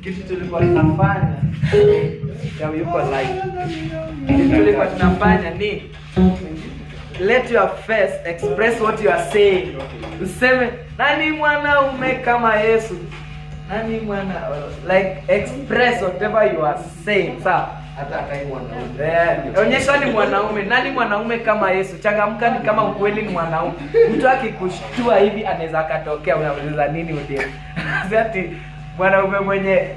Kitu tulikuwa tunafanya ya yuko live. Kitu tulikuwa tunafanya ni let your face express what you are saying. Useme, "Nani mwanaume kama Yesu? Nani mwana," like, express whatever you are saying. Sawa? Hata akai mwanaume. Eh, onyesha ni mwanaume. Nani mwanaume kama Yesu? Changamka, ni kama ukweli ni mwanaume. Mtu akikushtua hivi anaweza akatokea, unauliza nini udem? Ati mwanaume mwenye